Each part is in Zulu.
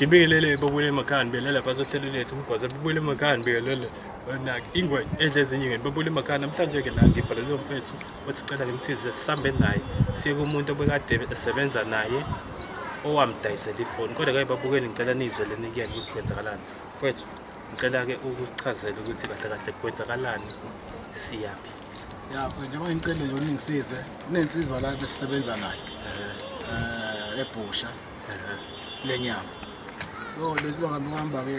Ngibingelele babuyele emakhaya nibelele phansi ohlelo lethu umgwaza babuyele emakhaya nibingelele nak ingwe edle ezinye ngene babuyele emakhaya namhlanje ke la ngibhalele umfethu othi cela ngimsize sisambe naye siye kumuntu obekade esebenza naye owamdayisela ifoni kodwa ke babukeli ngicela nizwe lenikuyena ukuthi kwenzakalani mfethu ngicela ke ukuchazela ukuthi kahle kahle kwenzakalani siyaphi. Ya njengoba ngicele nje uningisize kunensizwa la besisebenza nayo ebhusha lenyama. So lensizwa ngabe kuhamba ke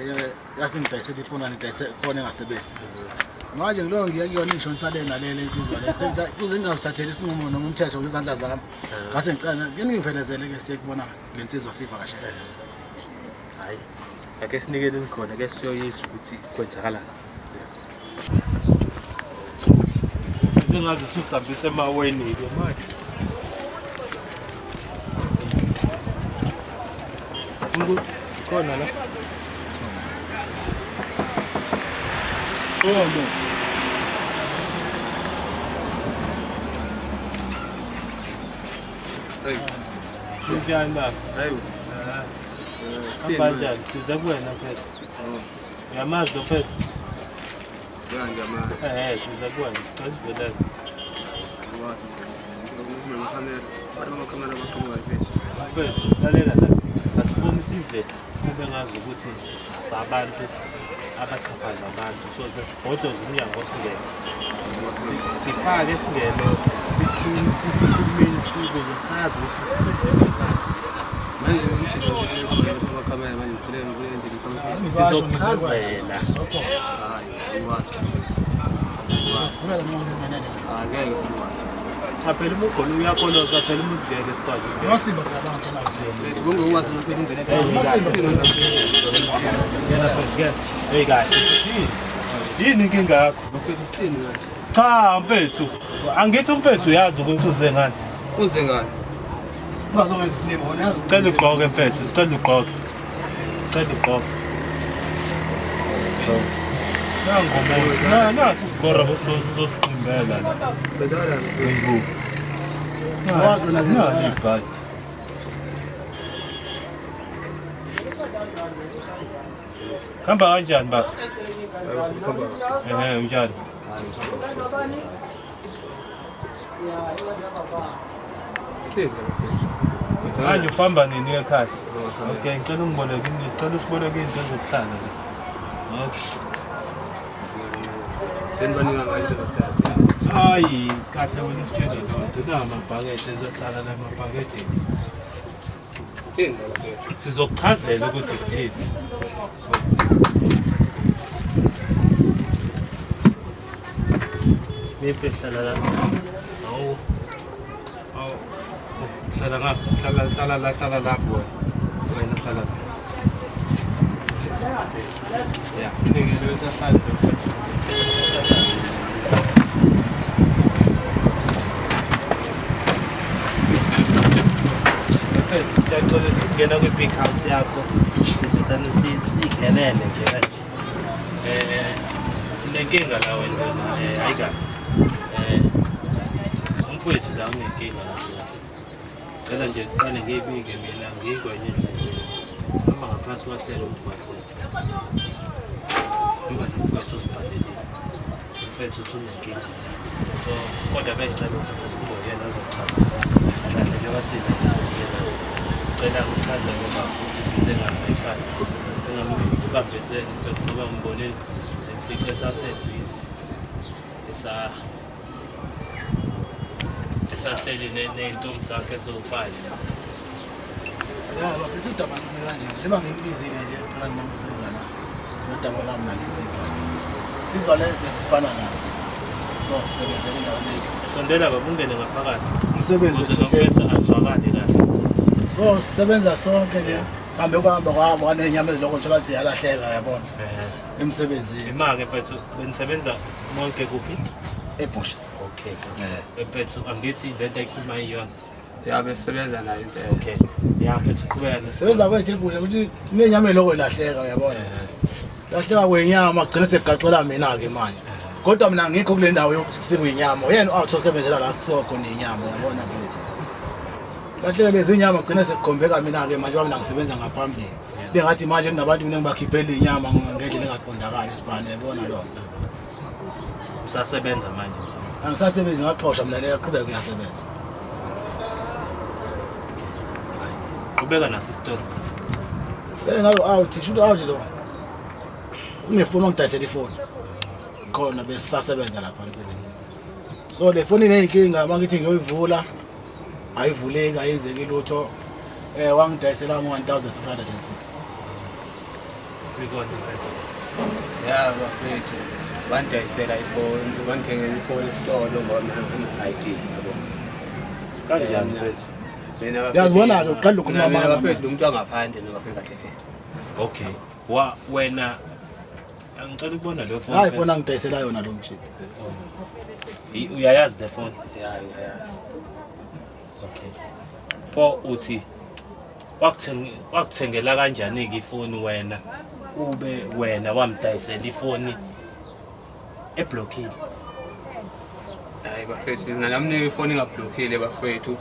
yasingidayisela ifoni ngidayise ifoni engasebenzi. Manje ngiloyo ngiya kuyona ingishonisa le nalele insizwa le sengithi kuze ngingazithatheli isinqumo noma umthetho ngezandla zami. Ngase ngicela ke ningiphelezele ke siye kubona lensizwa sivakashele. Hayi ake sinikeleni khona ke siyoyizwa ukuthi kwenzakalani. Sengaze susihambise emaweni-ke manje. Khona la. Oh no. Kunjani baba? Hayi. Hamba kanjani? Size kuwena mfethu. Uyamazi lo mfethu? Ya ngiyamazi. Size kuwena, sicela sivelele. Ngiyamazi. Amakhamera, abantu bamakhamera baqhamuka vele. Mfethu, lalela la. Asifuni size kube ngazi ukuthi sabantu abaxhaphaza abantu. So sesibhodoza umnyango singene. Sifake singene sikhulume sikhulumeni sikuze sazi ukuthi sibhekana. Manje umthetho ukuthi amakhamera manje ngifule ngifule nje ngikhamisa. Sizokuchazela. Hayi, angikwazi. Sivumela noma izinenene. Angeke ngikwazi. Cha phela uma ugolo uyakoloza phela umuntu ngeke sikwazi ukungena. Amasimba phela bangitshela. Lethu kungokwazi ukuthi ungene. Ngena phela, ngena. Hey kahle. Yini? Yini inkinga yakho? Mfethu uthini manje? Cha mfethu, angithi umfethu uyazi ukuthi uze ngani. Uze ngani? Ungazongenza isilimo wena yazi. Cela ugqoke mfethu, cela ugqoke. Cela ugqoke. Nangu umuntu. Na nasi isigora bososiqimbela la. Kwenzakalani? Yebo. Wazi wena Nali kwenzakalani. ibhadi. Hamba kanjani baba? Ehe, unjani? Sithini la mfethu? Manje ufamba nini ekhaya? Okay, ngicela ungiboleke into, sicela usiboleke into ezokuhlala la. Okay. Senibaninga ngayo into zokuhlala. Hayi, kahle wena usitshele loo nto. Namabhakede ezohlala la emabhakedeni. Sithini la mfethu? Sizokuchazela ukuthi sithini. Niphi hlala la. Awu. Awu. Hlala ngapha, hlala hlala la, hlala lapho wena. Wena hlala la. Ya, nike lo esahlala. Mfethu, siyacela ukungena kwi-big house yakho sivesane singenele nje kanje. Sinenkinga la wena, hayi kabi. Umfowethu la unenkinga kahle kahle. Cela nje kuqale ngiyibike mina ngiyingwenye enhliziyweni. Hamba ngaphansi kwahlelo umgwazelo. Hamba nomfowethu osibhalelile. Umfowethu uthi unenkinga. So kodwa bengicela ukuthi mfethu kube uyena ozochaza ukuthi kahle njengoba thina size la. Sicela ukuchazela uma futhi size ngapha ekhaya. Singambambezeli mfethu ngoba ngibonile simfice sasebhizi. Esahleli ney'ntombi zakhe eziwu-5. Ya bafethu udaba lumi kanje njengoba ngikubizile nje ngicela ningisiza la. Nodaba lami nale nsizwa. Insizwa le besifana nayo. So sisebenzele endaweni eyodwa. Sondela baba ungene ngaphakathi. Umsebenzi Ukuze wethu lo mfethu azwakale kahle. So sisebenza sonke ke. Hambe kuhamba kwahamba kwanenyama eziloko nje bathi ziyalahleka yabona emsebenzini Ima-ke mfethu benisebenza bonke kuphi? ebhusha. Okay. Mfethu angithi lento ayikhuluma iyona. Ya besisebenza nayo impela. Okay. Ya mfethu qhubeka nesi. Sebenza kwethu ebhusha ukuthi kunenyama eloko ilahleka uyabona. Lahleka kwenyama gcine segaxela mina ke manje. Kodwa mina ngikho kule ndawo yokusikwa inyama. Uyena out osebenzela la kusikwa khona inyama uyabona mfethu. Lahleka lezi nyama gcine sekukhombeka mina ke manje ngoba mina ngisebenza ngaphambili. Bengathi manje kunabantu mina ngibakhiphela inyama ngendlela engaqondakali esibhane yabona lo. Usasebenza manje emsebenzini? Angisasebenzi ngaxosha mina leyaqhubeka uyasebenza. Qhubeka naso isitori. Sengalo out, shoot out lo. Unefoni ongidayisela ifoni. Khona besisasebenza lapha emsebenzini. So le foni ineyinkinga mangithi ngiyoyivula ayivuleki ayenzeki lutho. Wangidayisela ngo-1660. Kwikona mfethu. Ya bafethu, wandidayisela ifoni, wangithengela ifoni esitolo ngoba mina ngine-ID yabo. Kanjani mfethu? Mina bafethu- Uyazibona-ke, uqala ukukhuluma Mina amanga bafethu lo muntu wangaphandle mina bafethu kahle hle. Okay. Wa wena angicela ukubona leyo phone. Hayi ifoni angidayisela yona lo mjini. Uyayazi le phone? Ya ngiyayazi. Okay. Pho uthi wakuthengela kanjani ke ifoni wena ube wena wamdayisela ifoni eblockile? Hayi bafethu, mina namnika ifoni ingablockile bafethu.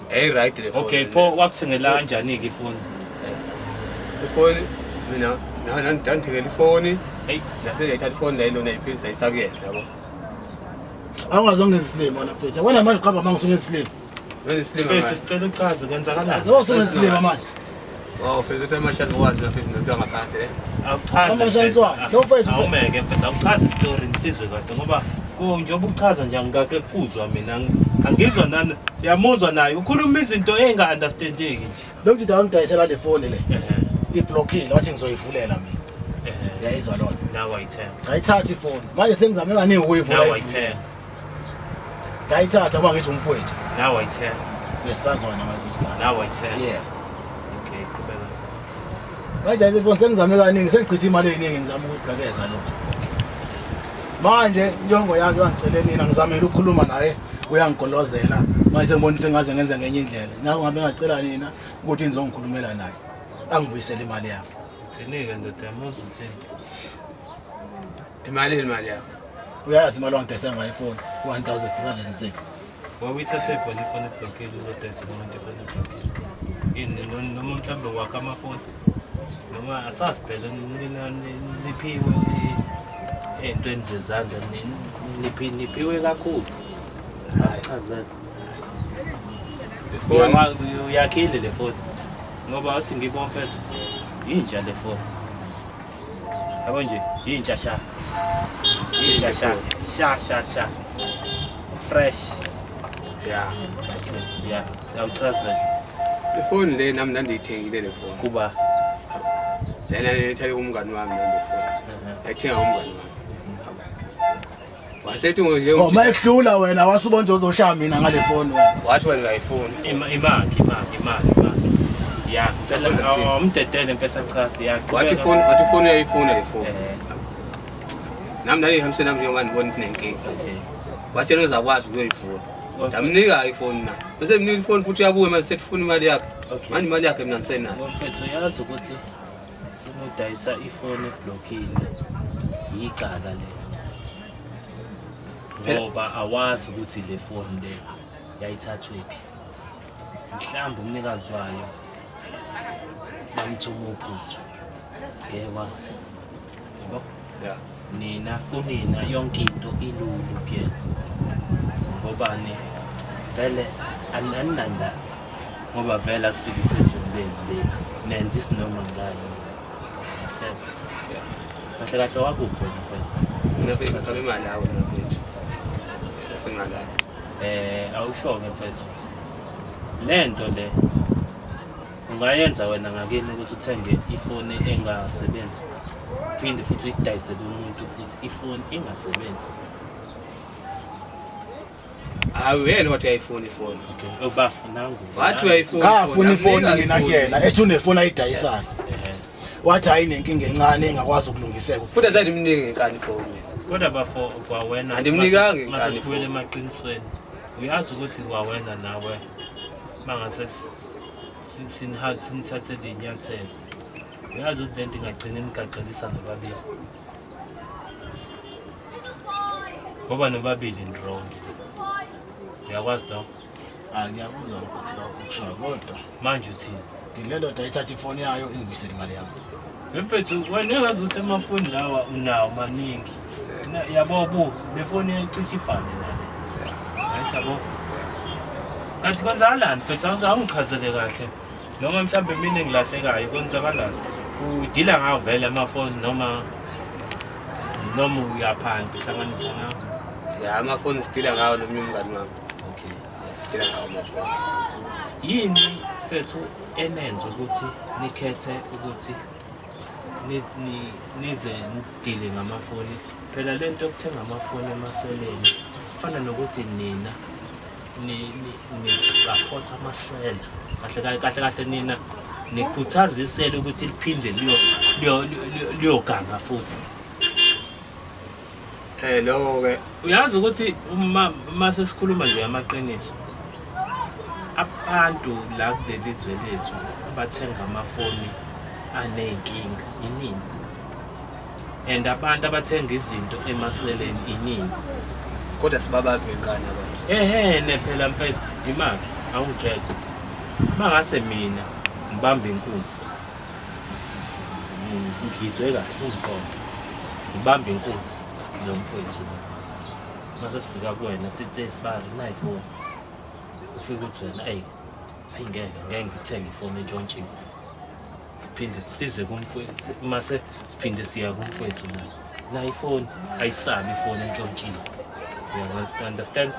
Hey right le phone. Okay, pho wakuthengela kanjani ke ifoni? Ifoni mina ndandithengela ifoni. Hey, Nase ngiyayithatha ifoni leyo lona iphilisa isakuyena yabo. Awungazongenza isilima wena mfethu. Wena manje uqhamba manje usungenza isilima. Wenza isilima mfethu manje. sicela uchaze kwenzakalani? Zoba usungenza isilima manje. Oh, mfethu uthi ama-chance ngikwazi mina mfethu nomuntu wangaphandle. Awuchaze. Amashansi wakhe. Lo mfethu- Awumeke mfethu, awuchaze isitori nisizwe kahle ngoba njengoba uchaza nje angikake kuzwa mina angizwa nani yamuzwa naye ukhuluma izinto enga-understandeki nje. Lo mjida wangidayisela le foni le. Ehhe, Iblockile wathi ngizoyivulela mina. ehhe. Uyayizwa lona. Now I tell. Ngayithatha ifoni. Manje sengizame kaningi ukuyivula. Now I tell. Ngayithatha ngoba ngithi umfowethu. Now I tell. Besisazwana ngaleso sikhathi. Now I tell. Yeah. Okay, qhubeka. Ngayidayisa ifoni sengizame kaningi sengichithe imali eningi ngizama ukuyigqekeza lutho. Manje injongo yakhe wangicele nina ngizamile ukukhuluma naye uyangigolozela. Manje sengibona ukuthi sengaze ngenze ngenye indlela. Ngakho ngabe ngacela nina ukuthi nizongikhulumela naye. Angibuyisele imali yami. Uthini-ke ndoda yamuzwa uthini? Imali imali yakho. Uyayazi imali wangidayisela ngayo ifoni 1660. Wawuyithathe khona ifoni eblockile uzodayisela umuntu ifoni eblockile. Yini noma mhlawumbe wakha amafoni noma asazi phela nina niphiwe ey'ntweni zezandla niphiwe kakhulu. Asichazele. Ifoni Uyakhile le foni ngoba wathi ngibona mfethu yintsha le foni. Yabo nje yintsha sha. Yintsha sha. Sha sha sha. Fresh. ya. Okay, yeah. Awuchazele. Ifoni le nami ndandiyithengile le foni. Kuba Lena ngiyithenge kumngani wami nami le foni. Yayithenga umngani wami. Wasethi nje Oh mayekudlula wena wasubona nje uzoshaya mina ngale foni wena. wathi wena uyayifuna. Imaki imaki imaki imaki. Ya, ngicela umdedele mfethu achaze. Ya, Wathi ifoni wathi ifoni uyayifuna le foni. Eh, Nami ndandihambise nami njengoba ndibona ukuthi nenkinga. okay. Wathi yena uzakwazi ukuyoyifuna. Ndamnika ifoni na. Bese mnika ifoni futhi uyabuya manje sethi ufuna imali yakhe. Okay. Manje imali yakhe mina ngisenayo. Mfethu uyazi ukuthi uma udayisa ifoni eblockile yicala lelo. Ngoba awazi ukuthi le foni le yayithathwephi. Mhlawumbe umnikazi wayo bamthuma uphuthu. Ngeke wazi. Yabo? Yeah. Nina kunina yonke into ilula ukuyenza. Ngobani vele aninanda ngoba vele akusike isezweni lenu le nenza isinoma ngani. Understand? Yeah. Kahle kahle wakuphi wena mfethu? Mina mfethu ngithola imali yawo mina mfethu. Sengalayo. Awusho-ke mfethu. Lento le ungayenza wena ngakini ukuthi uthenge ifoni engasebenzi. Phinde futhi uyidayisele umuntu futhi ifoni engasebenzi. Hayi uyena wathi uyayifuna ifoni. Okay, ubafuna nangu. Wathi uyayifuna. Ngafuna ifoni mina kuyena ethi unefoni ayidayisayo. Eh. Wathi hayi nenkinga encane engakwazi ukulungiseka. Futhi azange ndimnike ngenkani ifoni. Kodwa bafo kwawena Andimnikanga inkani mase sibuyele ifoni. emaqinisweni. Uyazi ukuthi kwawena nawe mangase sinithathele inyathelo. Uyazi ukuthi lento ingagcina inigaqelisa nobabili. Ngoba nobabili ni wrong. Uyakwazi lokho? Ah ngiyakuzwa ukuthi lokho kusho kodwa Manje uthini? Le ndoda ithatha ifoni yayo ingibuyisele imali yami. Mfethu wena engazi ukuthi amafoni lawa unawo maningi. Yabo bu le foni yayicishe ifane nale. Right yabo. Kanti kwenzakalani mfethu awungichazele kahle. Noma mhlawumbe mina engilahlekayo kwenzakalani? Udila ngawo vele amafoni noma uyaphanda uhlanganisa ngawo? Ya amafoni sidila ngawo nomunye umngani wami. Okay. Sidila ngawo amafoni. Yini mfethu enenza ukuthi nikhethe ukuthi nize nidile ngamafoni? Phela lento yokuthenga amafoni emaseleni kufana nokuthi nina ni-support amasela. Kahle kahle kahle nina nikhuthaza isela ukuthi liphinde liyoganga futhi. Lokho ke uyazi ukuthi uma sesikhuluma nje amaqiniso, abantu la kuleli zwe lethu abathenga amafoni aney'nkinga inini, and abantu abathenga izinto emaseleni inini. Kodwa sibabambe ngenkani abantu. Ehene phela mfethu, imaphi awungitshele. Mangase mina ngibambe inkunzi, ngizwe kahle ungiqonde, ngibambe inkunzi nomfowethu. Mase sifika kuwena sithi sibari nayi ifoni, ufike uthi wena eyi ayi ngeke ngithenge ifoni entshontshiwe. Siphinde size kumfowethu, mase siphinde siya kumfowethu naye nayi ifoni, ayisabi ifoni entshontshiwe. You understand?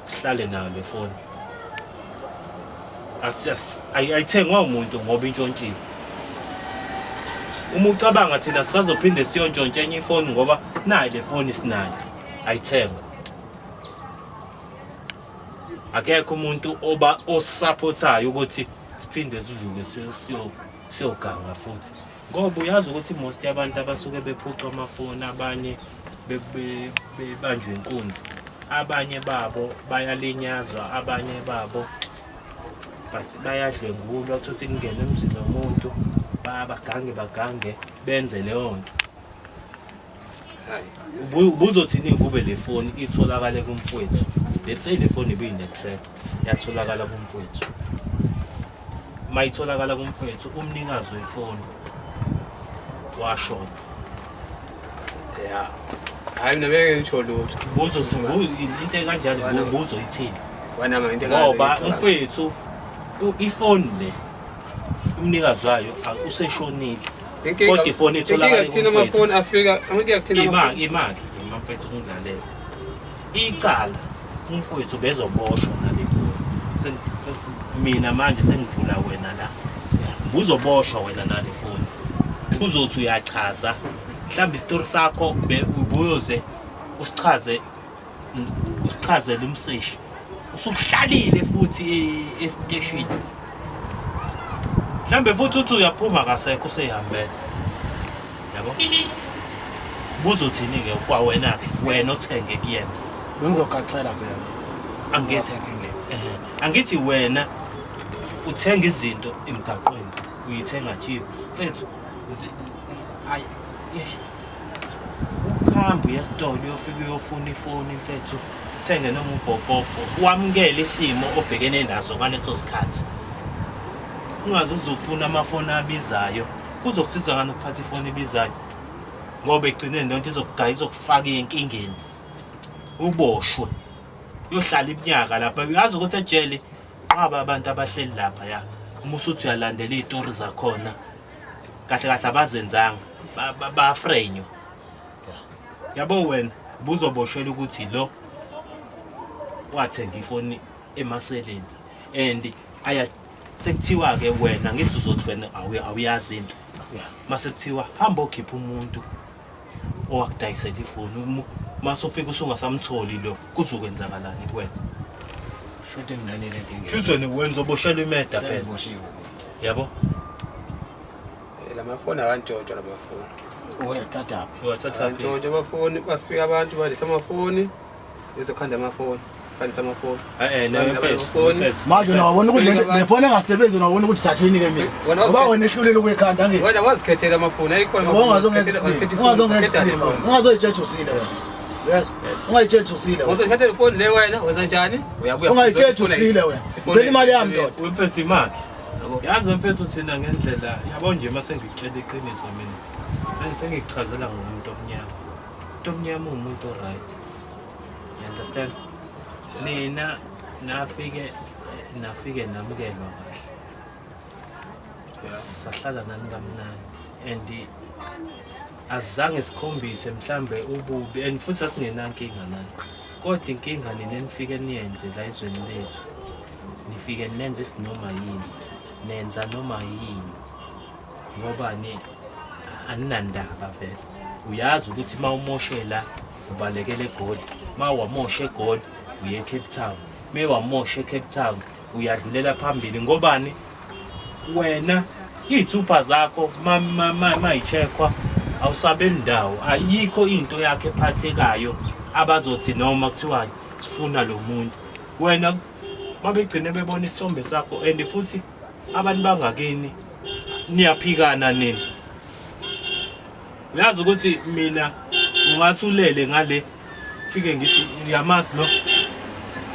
Sihlale nayo le foni. Ayithengwa umuntu ngoba intshontshiwe. Uma ucabanga thina sisazophinde siyontshontsha enye ifoni ngoba nayi le foni sinayo, ayithengwa. Akekho umuntu oba osupportayo ukuthi siphinde sivuke siyoganga futhi. Ngoba uyazi ukuthi most yabantu abasuke bephucwa amafoni, abanye bebanjwe inkunzi, abanye babo bayalinyazwa, abanye babo bayadlwengulwa, uthothe kungena emzini womuntu, bagange bagange benze leyo nto. Ubuzothini kube le foni itholakale kumfowethu? Let's say le foni ibiyine-track yatholakala kumfowethu. Mayitholakala kumfowethu, umnikazi wefoni washona. Ya. Hayi mina beke ngisho lutho. Into ekanjani ubuzoyithini? Wena into ekanjani? Ngoba umfowethu ifoni le umnikazi wayo useshonile. Kodwa ifoni itholakala kumfowethu. Amafoni afika, inkinga kuthina imali, imfowethu kungilalela. Icala umfowethu bezoboshwa ngale foni. Mina manje sengivula wena la. Ubuzoboshwa wena nale foni. Uzothi uyachaza. Mhlawumbe isitori sakho ubuyoze usichaze usichazele umseshi. Usuhlalile futhi esiteshini. Mhlambe futhi uthi uyaphuma kasekho useyihambele. Yabo? Buzothini ke kwawena ke wena othenge kuyena? Bengizogaxela phela. Angithi angithi wena uthenga izinto emgaqweni, uyithenga cheap. Mfethu ayi ukuhamba uye esitolo uyofika uyofuna ifoni mfethu, uthenge noma ubhobhobho, wamukele isimo obhekene naso ngaleso sikhathi. Ungaze uzofuna amafoni abizayo. Kuzokusiza ngani ukuphatha ifoni ebizayo? Ngoba ekugcineni lento izokugaya, izokufaka enkingeni. Uboshwe. Uyohlala iminyaka lapha. Uyazi ukuthi ejele qaba abantu abahleli lapha ya. Uma usuthi uyalandela izitori zakhona, kahle kahle abazenzanga, bafrenywa. Yabo wena ubuzoboshela ukuthi lo wathenga ifoni emaseleni and aya sekuthiwa ke wena ngithi uzothi wena awuyazi into. Mase kuthiwa hamba okhipha umuntu owakudayisela ifoni, mase ufika usungasamtholi lo, kuzokwenzakalani kuwena? Shuthi ngingenile enkingeni. Shuthi wena wena uzoboshelwa imeda phela. Sengiboshiwe. Yabo? Lamafoni akantshontsho lamafoni. Uyathatha phi? Uyathatha phi? Akantshontsho amafoni, bafika abantu baletha amafoni, bezokhanda amafoni, khandisa amafoni. Manje unawabona ukuthi le foni engasebenzi unawabona ukuthi thathwe inike mina. Ngoba wena ehlulile ukuyikhanda angithi. Wena wazikhethela amafoni, ayikhona amafoni. Ungazoyitshetha usile wena. Yes. Ungayitshetha usile. Uzothatha ifoni le wena, wenza njani? Uyabuya. Ungayitshetha usile wena. Ngicela imali yami ndoda. Umfethu imali. Yabo. Yazi mfethu thina ngendlela yabo nje uma sengikutshela iqiniso mina sengikuchazela ngomuntu omnyama. Umuntu omnyama uwumuntu o-right. You understand? Nina nafike namukelwa kahle. Sahlala nani kamnandi and azange sikhombise mhlambe ububi and futhi sasingenankinga nani. Kodwa inkinga nina nifike niyenze la ezweni lethu. Nifike nenze isinoma yini. Nenza noma yini. Ngoba ni aninandaba vele. Uyazi ukuthi uma umoshela ubalekele eGoli. Uma wamosha eGoli uye eCape Town. Uma wamosha eCape Town uyadlulela phambili ngobani? Wena iy'thupha zakho mayicheckwa awusabeli ndawo, ayikho into yakhe ephathekayo abazothi noma kuthiwa sifuna lo muntu. Wena mabegcine bebona isithombe sakho and futhi abantu bangakini niyaphikana nini. Uyazi ukuthi mina ungathi ulele ngale fike ngithi uyamazi lo,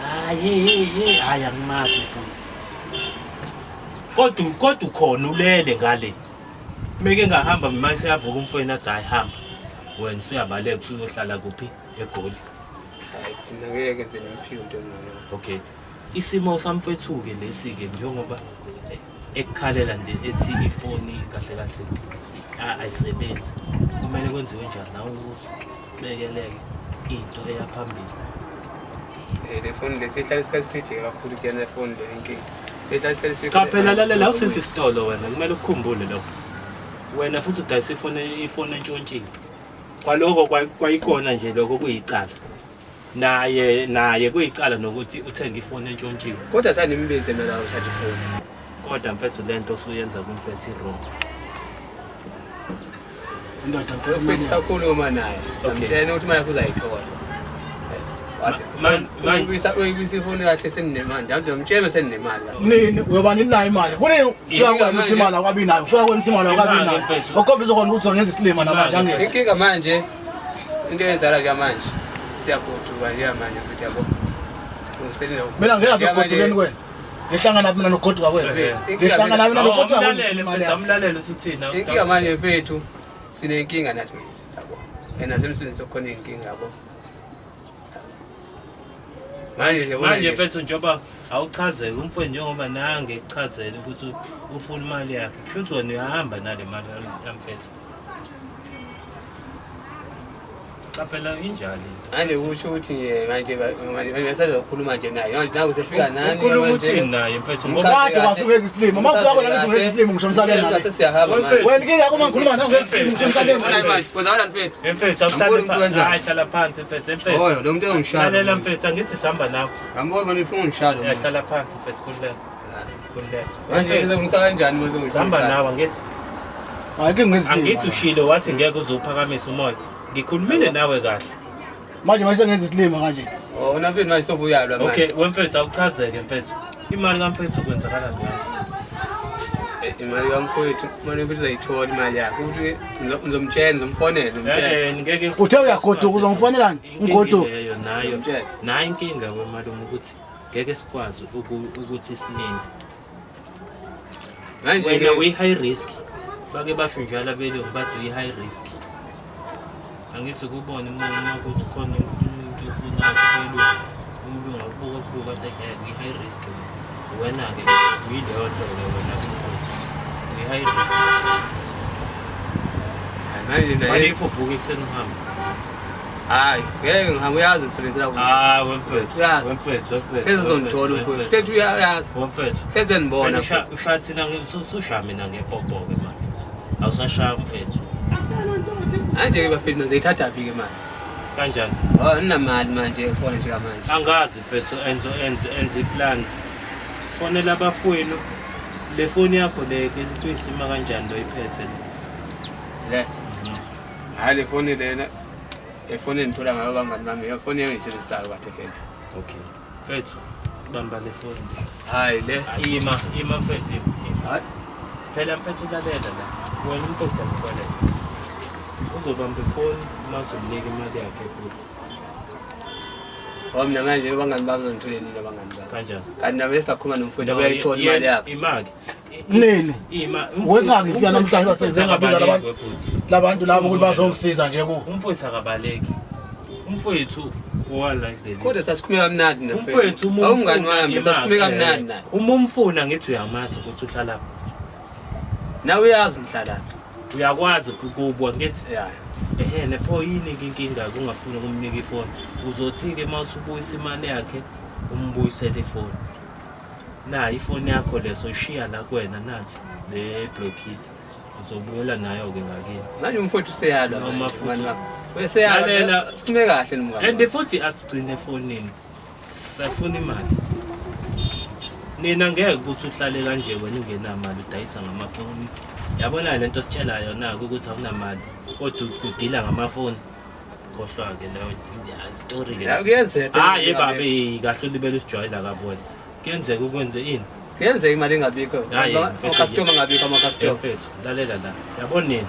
hayi hey hey, hayi angimazi futhi, kodwa ukhona ulele ngale. Meke ngahamba mina seyavuka umfowenu athi hayi hamba wena usuyabaleka usuyohlala kuphi eGoli. Hayi thina ngeke nje ngimphike into enginayo. Okay, isimo samfethu-ke lesi-ke njengoba ekukhalela nje ethi ifoni kahle kahle ayisebenzi, kumele kwenziwe njani nawe usibekeleke into eya phambili? Le foni le sihlala isikhathi eside kakhulu kuyena le foni le inkinga. Ihlala isikhathi eside. Cha phela lalela, awusisi isitolo wena, kumele ukukhumbule lokho. Wena futhi udayisa ifoni entshontshile. Kwaloko kwayikona nje lokho kuyicala. Naye kuyicala nokuthi uthenge ifoni entshontshiwe. Kodwa sanimbize mina la uthatha ifoni. Kodwa mfethu lento osuyenza kumfethu i-wrong. Indoda Mfethu sakhuluma naye. Ngamtshela ukuthi imali yakho uzayithola. Wathi uyibuyisa ifoni kahle seninemali. Ndamde ngimtshele seninemali. Nini uyoba ninayo imali? Kunini ufika kwena ukuthi imali akwabi nayo? Ufika kwena ukuthi imali akwabi nayo. Okhombisa khona ukuthi ungenza isilima namanje angeke. Inkinga manje into eyenzakala nje manje siyagoduka nje manje futhi yabo. Mina ngeke ngigodukeni kwena. Ngihlangana mina nogoduka kwena. Ngihlangana mina nogoduka kwena. Amlalele uthi uthina. Inkinga manje mfethu sinenkinga nathi manje yabo. Yena semsebenzini khona inkinga yabo. Manje manje mfethu njengoba awuchazeke umfowethu njengoba nange ekuchazele ukuthi ufuna imali yakhe, kusho ukuthi wena uyahamba nale mali yamfethu. Qaphela injalo into. Manje kusho ukuthi nje manje manje nje naye. Manje naku sefika nani? Ukhuluma uthini naye mfethu? Ngoba kade wasuke enza isilima. Uma kufika kona ngithi ungenza isilima ngisho emsakeni naye. Sesiyahamba manje. Wena inkinga yakho uma ngikhuluma nawe ungenza isilima ngisho emsakeni. Manje kwenzakalani mfethu? Mfethu awuhlale phansi. Hayi hlala phansi mfethu mfethu. Oh lo muntu ongishaya. Lalela mfethu angithi sihamba nawe. Ngambona manje ufuna ungishaya lo. Hlala phansi mfethu khululeka. Khululeka. Manje ngizongisa kanjani mase ungishaya? Sihamba nawe angithi. Hayi ke ngenza isilima. Angithi ushilo wathi ngeke uzophakamise umoya. Ngikhulumile nawe kahle. Manje mase ngenza isilima kanje. Oh una mfethu manje sovuyalwa manje. Okay, wemfethu awuchazeke mfethu. Imali kamfethu kwenzakala njani? Imali kamfowethu, imali mfethu uzayithola imali yakhe. Ukuthi ngizomtshela, ngizomfonela, ngizomtshela. Ngeke uthe uyagoduka uzongifonelani? Ngigoduka. Leyo nayo. Nayo inkinga wemalume ukuthi ngeke sikwazi ukuthi sininde. Manje wena uyi high risk. Bake basho njalo abelungu bathi uyi high risk. Angithi kubona uma ukuthi khona umuntu ofuna ukubelungu umlungu akubuka kubuka athi ngeke uyi high risk. Wena ke uyileyo nto ke wena kumfuthu. Uyi high risk. Manje naye manje uvuka ekuseni uhambe. Hayi, ngeke ngihambe uyazi ngisebenzela kuphi. Ah, wemfethu. Uyazi. Wemfethu, wemfethu. Hleze uzongithola umfowethu. Hleze uyazi. Wemfethu. Hleze ngibona. Ushaya thina usushaya mina ngepopo ke manje. Awusashaya mfethu. Manje ke bafethu nizoyithatha phi ke manje? Kanjani? Oh, ninamali manje khona nje manje. Angazi mfethu enzo enze enze iplan. Fonela abafowenu. Le foni yakho le kuyisima kanjani lo iphethe le? Le. Hayi le foni lena. Le foni engithola ngayo abangani bami, le foni engiyisebenzisayo kahle hle. Okay. Mfethu, bamba le foni. Hayi le. Ima, ima mfethu. Hayi. Phela mfethu ulalela la. Wena umfethu akubaleka. Uzobamba ifoni uma uzomnika imali yakhe futhi. Ngoba mina manje abangani bami ngithole nini abangani bami. Kanjani? Kanti nami sisakhuluma nomfowethu abayithola imali yakhe. Imali. Nini? Ima. Wenzani ngifika namhlanje basenze ngabiza labantu labantu labo ukuthi bazongisiza nje ku. Umfowethu akabaleki. Umfowethu wa like the Kodwa sasikhulume kamnandi Umfowethu uma Awumngani umfuna wami, imali, sasikhulume kamnandi naye. Uma umfuna ngithi uyamazi ukuthi uhlala Nawe uyazi ngihlalaphi. Uyakwazi ukubwa ngithi. Yeah. Ehhe nepho yini inkinga kungafuni ukumnika ifoni. Uzothi ke mawusubuyisa imali yakhe umbuyisele ifoni. Na ifoni yakho leso ishiya la kuwena nansi le blockile. Uzobuyela nayo ke ngakini. Manje umfowethu useyalwa. Noma manje, futhi- mngani wami. Useyalwa. Lalela. Sikhulume kahle nomngani. And wami. futhi asigcine efonini. Safuna imali. Nina ngeke ukuthi uhlale kanje wena ungenamali udayisa ngamafoni. Yabona lento ositshela yona ukuthi awunamali kodwa udila ngamafoni. Khohlwa ke leyo story ke. Ya, kuyenzeka. Hayi babe kahle ulibele usijwayela kabona. Kuyenzeka ukwenze ini? Kuyenzeka imali ingabikho. Hayi, mfethu, Ama-customer ngabikho ama-customer. Mfethu, lalela la. Yabona nina.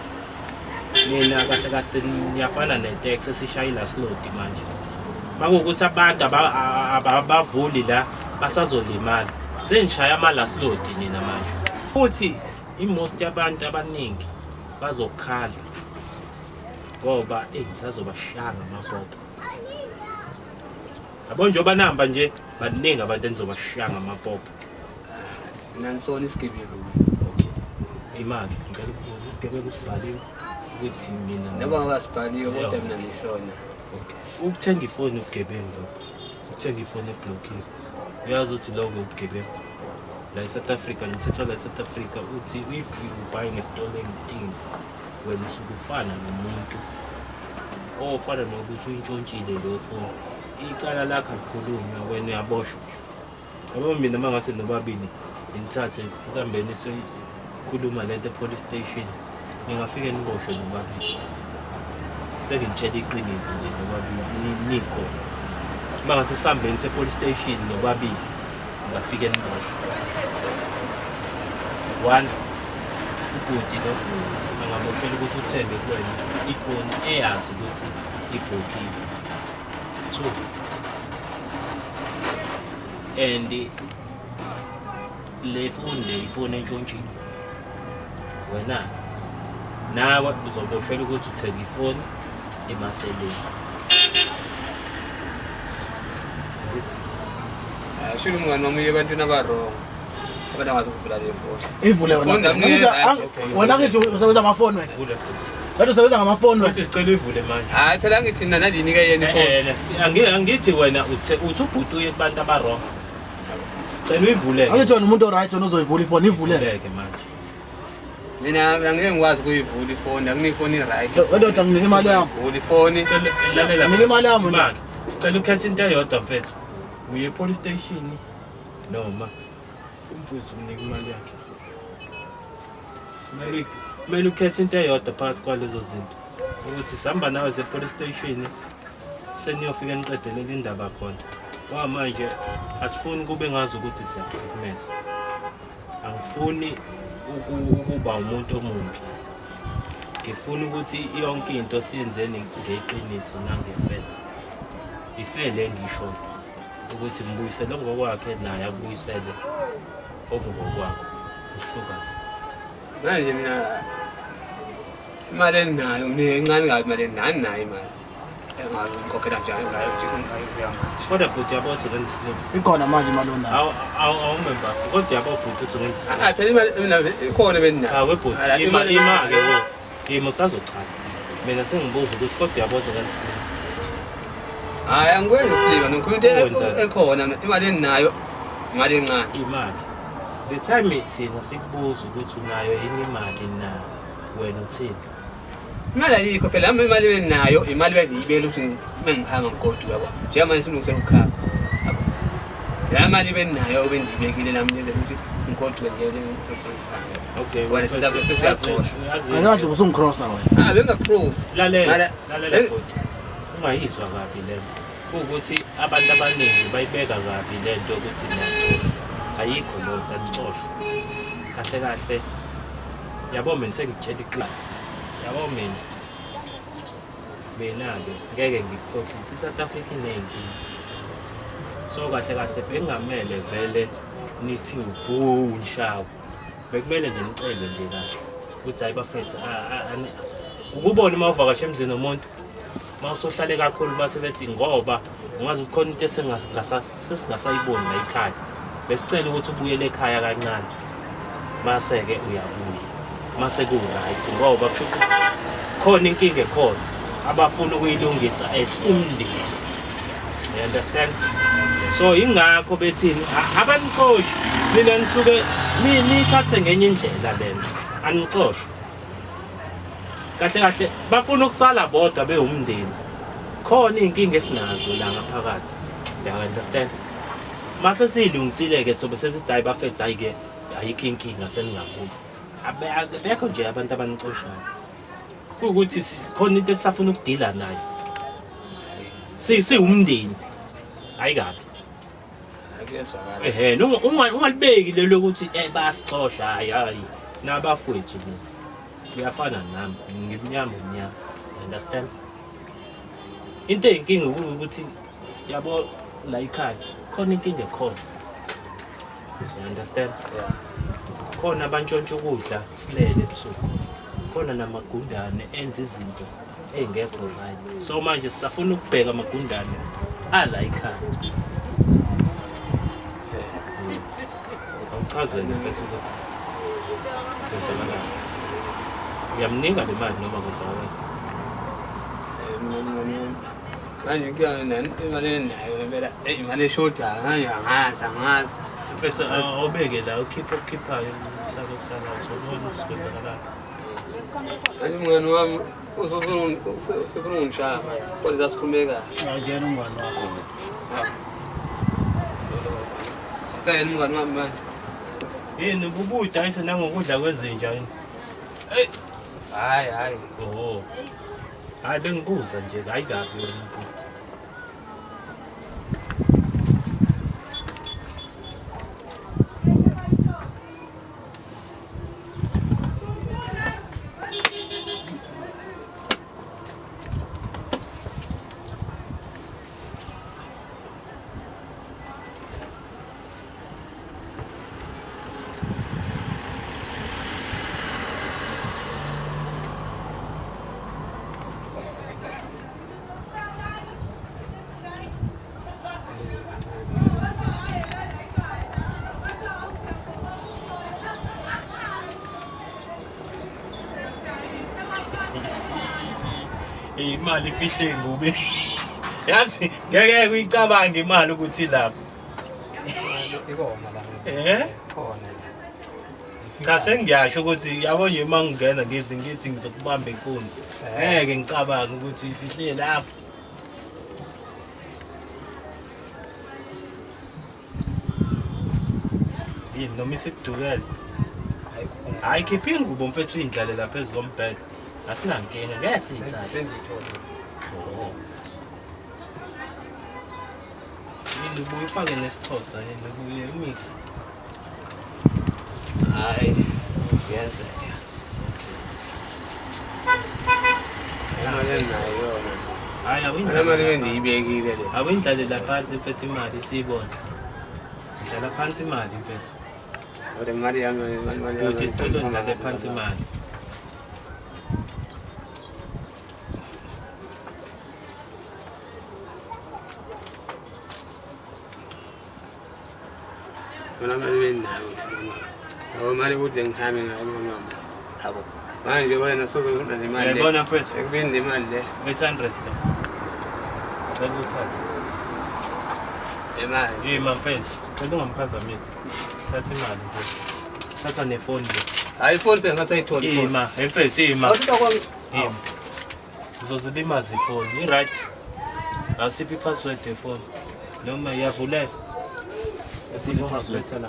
Nina kahle kahle niyafana netex esishayela slot manje. Makuwukuthi abantu abavuli la basazolimala. Senishaya ama last load nina manje. Futhi imost yabantu abaningi bazokhala ngoba ngisazobashaya ngamabhobo. Yabo njengoba nihamba nje baningi abantu enizobashaya ngamabhobo. Mina ngisona isigebengu. Okay. Imali ngicela ukubuza isigebengu sibhaliwe ukuthi mina Noma ngabe sibhaliwe kodwa mina ngisona. Okay. Ukuthenga ifoni ubugebengu lokho. Ukuthenga ifoni eblockiwe. Uyazi ukuthi lokho ubugebengu. La eSouth Africa, umthetho la eSouth Africa uthi if you buying a stolen things wena usuke ufana nomuntu ofana nokuthi uyintshontshile leyo foni. Icala lakho alikhulunywa wena uyaboshwa. Yabo mina uma ngase nobabili ngithathe sisambeni siyoyikhuluma lento e-police station ningafike niboshwe nobabili. Senginitshela iqiniso nje nobabili nikhona. Uma ngase sihambeni se-police station nobabili ngafike niboshwe. One, ubhuti lo angaboshela ukuthi uthenge kuwena ifoni eyazi ukuthi iblokiwe. Two, and le phone le ifoni entshontshile. Wena nawe uzoboshela ukuthi uthenge ifoni emaseleni. Ngithi Shilo umngani wami uye ebantwini aba-wrong. Abantu angazi ukuvula le foni. Ivule wena. Foni ngamnika- Wena ngithi usebenza ngamafoni wena. vula futhi. Kanti usebenza ngamafoni wena. Futhi sicela uyivule manje. Hayi phela ngithi mina nandinike yena ifoni. Angithi wena uthe uthi ubhuti uye kubantu aba-wrong. Sicela uyivuleke. Angithi wena umuntu oright wena uzoyivula ifoni ivule. Ivuleke manje. Mina angeke ngikwazi ukuyivula ifoni, akunika ifoni i-right. Wendoda nginike imali yami. Vula ifoni. Lalela. Nginike imali yami mina. Manje sicela ukhethe into eyodwa mfethu. Uye e-police station noma umfowethu umnika imali yakhe. Kumele ukhethe into eyodwa phakathi kwalezo zinto. Ukuthi sihamba nawe se-police station seniyofika niqedelele indaba khona. Ngoba manje asifuni kube ngazi ukuthi siyakuhlukumeza. Angifuni ukuba umuntu omubi. Ngifuna ukuthi yonke into siyenzeni ngeqiniso nangefele. Ifele engisho ukuthi mbuyisele ngokwakhe naye akubuyisele okungokwakho. Kuhlukane. Manje mina imali enginayo mina incane kabi imali enginayo anginayo imali. Engazi ngikhokhela njani ngayo nje ngayo kuya manje. Kodwa bhuti yabo uthi ngenza isilima. Ikhona manje imali onayo. Awumemba. Kodwa yabo bhuti uthi ngenza isilima. Hayi phela imali mina ikhona benginayo. Cha we bhuti ima ima ke wo. Ima usazochaza. Mina sengibuza ukuthi kodwa yabo uthi ngenza isilima. Hayi angikwenzi isilima ngikhuluma into Wenzani? ekhona mina imali enginayo imali encane. Imali. The time thina sikubuza ukuthi unayo yini imali na wena uthini? Imali ayikho phela nami imali benginayo imali bengiyibela ukuthi bengihamba ngigoduka yabo. Njengamanje silungisela ukukhamba. Yabo. La mali benginayo bengiyibekile nami ngenzela ukuthi ngigoduke nje ngizohamba. Okay. Wena sesiyaxoshwa. Angikahle usungicrossa wena. Ah bengacross. Lalela, lalela bhuti. Ungayizwa kabi lento. Kuwukuthi abantu abaningi bayibeka kabi lento ukuthi niyaxoshwa. Ayikho leyo nto anixoshwa. Kahle kahle. Yabo mina sengitshela iqiniso. Yabo mina. Mina ke ngeke ngikukhohlise. I-South Africa iney'nkinga. So kahle kahle bekungamele vele nithi vu nishawe. Bekumele nje nicele nje kahle ukuthi hayi bafethu, ukubona uma uvakasha emzini womuntu uma usohlale kakhulu base bethi ngoba ungazi ukuthi khona into sesingasayiboni la ekhaya, besicela ukuthi ubuyele ekhaya kancane, mase-ke uyabuya mase ku-right, ngoba kusho ukuthi khona inkinga ekhona abafuna ukuyilungisa as umndeni. You understand? So ingakho bethini abanixoshi nina, nisuke niyithathe ngenye indlela lento, anixoshwa kahle kahle, bafuna ukusala bodwa bewumndeni. Khona iy'nkinga esinazo la ngaphakathi, you understand? Mase siyilungisile-ke sobe sesithi hayi bafethu, hhayi-ke ayikho inkinga, seningabuya. Abekho nje abantu abanixoshayo, kuwukuthi khona into esisafuna ukudila nayo siwumndeni, hayi kabi. Kuyezwakala. Ehhe, ungalibeki lelo ukuthi bayasixosha, hayi hayi, nabafowethu mina uyafana nami, ngimnyama umnyama, understand? Into eyinkinga ukuthi yabo la ekhaya khona inkinga ekhona, you understand? Yeah. Khona abantshontsha ukudla silele ebusuku, khona namagundane enza izinto ey'ngekho right. So manje sisafuna ukubheka amagundane ala ekhaya. Awuchazele mfethu ukuthi kwenzakalani, uyamnika le mali noma kwenzakalani? Manje inkinga nani, imali eninayo ngempela, eyi imali eshodayo manje, angazi angazi. Mfethu, awubeke la, ukhiphe okukhiphayo, kusale kusalayo, sobona ukuthi kwenzakalani. Manje umngani wami usufuna ungishaya manje, kodwa sasikhulume kahle. Akuyena umngani wakho wena. Asayena umngani wami manje. Yini ubudayise nangokudla kwezinja yini? Eyi hhayi hhayi. Oh. Hayi bengibuza nje, hayi kabi wena bhuti. Imali ifihle ingube. Yazi ngeke uyicabange imali ukuthi lapho. Ikona la. Eh? Khona la. Cha, sengiyasho ukuthi yabo nje uma ngingena ngithi ngithi ngizokubamba inkunzi. Ngeke ngicabange ukuthi ifihle lapho. Yini noma isikudukele? Hayi khona. Hayi, khipha ingubo mfethu, uyindlale lapha phezu kombhede. Asinankinga, ngeke siyithathe. Sengiyithole. Oh. Yini ubuye ufake nesiXhosa, yini ubuye umix. Hayi kuyenzeka. Imali enginayo yona. Hayi Le mali awuyindlale. bendiyibekile le. Awuyindlale la phansi mfethu imali siyibone. Ndlala phansi imali mfethu. Kodwa imali yami, imali yami. Bhuti, sicela undlale phansi imali. Yona mali bendinayo. Yabo mali ukuthi ngihambe ngayo mama. Yabo. Manje wena sozofuna le mali. Uyayibona mfethu? Ekubeni le mali le. 800 le. Cela uthathe. Le mali. Yima mfethu, cela ungamphazamisi. Thatha imali mfethu. Thatha nefoni le. Hayi, ifoni phela ngasayitholi. Ima, mfethu ima. Awuthatha kwami. Ima. Uzozilimaza ifoni. I-right. Asiphi i-password yefoni. Noma iyavuleka. I-password. Letha la.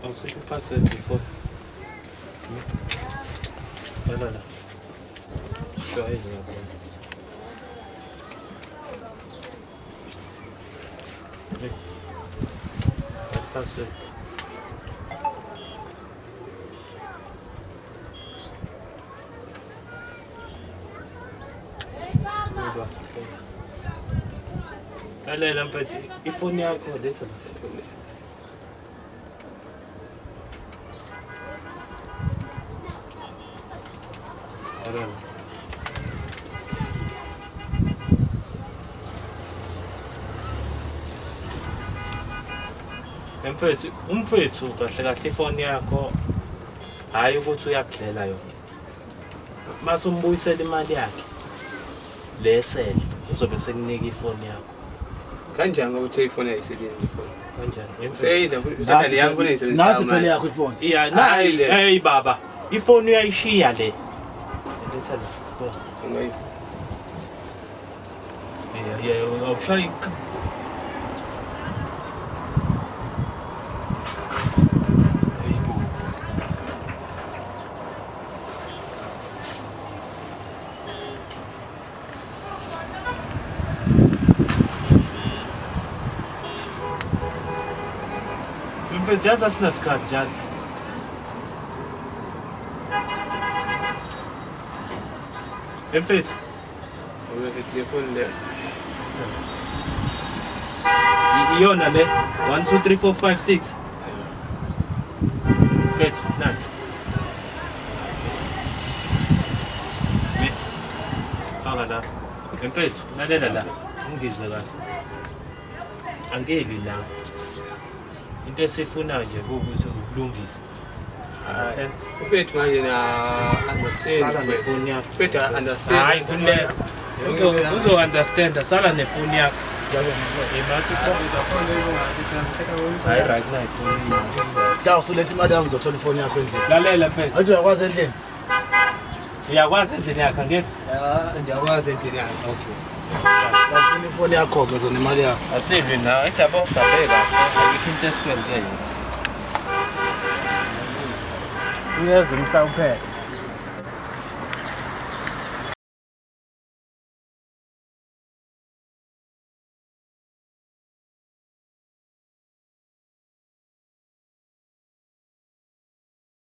Awusiphi i-password yefoni. La la la. Jwayele uyabona. Le. Password. Lalela mfethu, ifoni yakho letha la. Lalela. Mfethu, umfethu kahle kahle ifoni yakho hayi ukuthi uyakudlela yona. Mase umbuyisela imali yakhe lesele uzobe sekunika ifoni yakho. Kanjani ngoba uthe ifoni ayisebenzi ifoni? Kanjani? Seyidla uthatha le yami ifoni ayisebenzi. Nathi phela yakho ifoni. Iya, nayi le. Hey baba, ifoni uyayishiya le. Letha la, sibona. Yeah, yeah, awushayi. Hayibo. Mfethu yazi asinasikhathi njalo. Mfethu. Le phone le. Iyona le 1 2 3 4 5 6. Mfethu nansi. Ne. Faka la. Mfethu lalela la. Ungizwe kahle. Angeke la. Into esifunayo nje kuwukuthi ukulungise. Understand? Ufethu manje na understand. Sala nefoni yakho. Ufethu understand. Hayi ngikhululeka. Uzo understand sala nefoni yakho. Imathi hayi right now ifoni. Mhla usuletha imali yami uzothola ifoni yakho endlini. Lalela mfethu. Athi uyakwazi endlini? Uyakwazi endlini yakho angithi? Ah, ngiyakwazi endlini yakhe. Okay. Ufuna ifoni yakho ke uzonemali yakho. Asilwi nawe ejabo sabeka ayikho into esikwenze yona. Uyeza umhla uphela.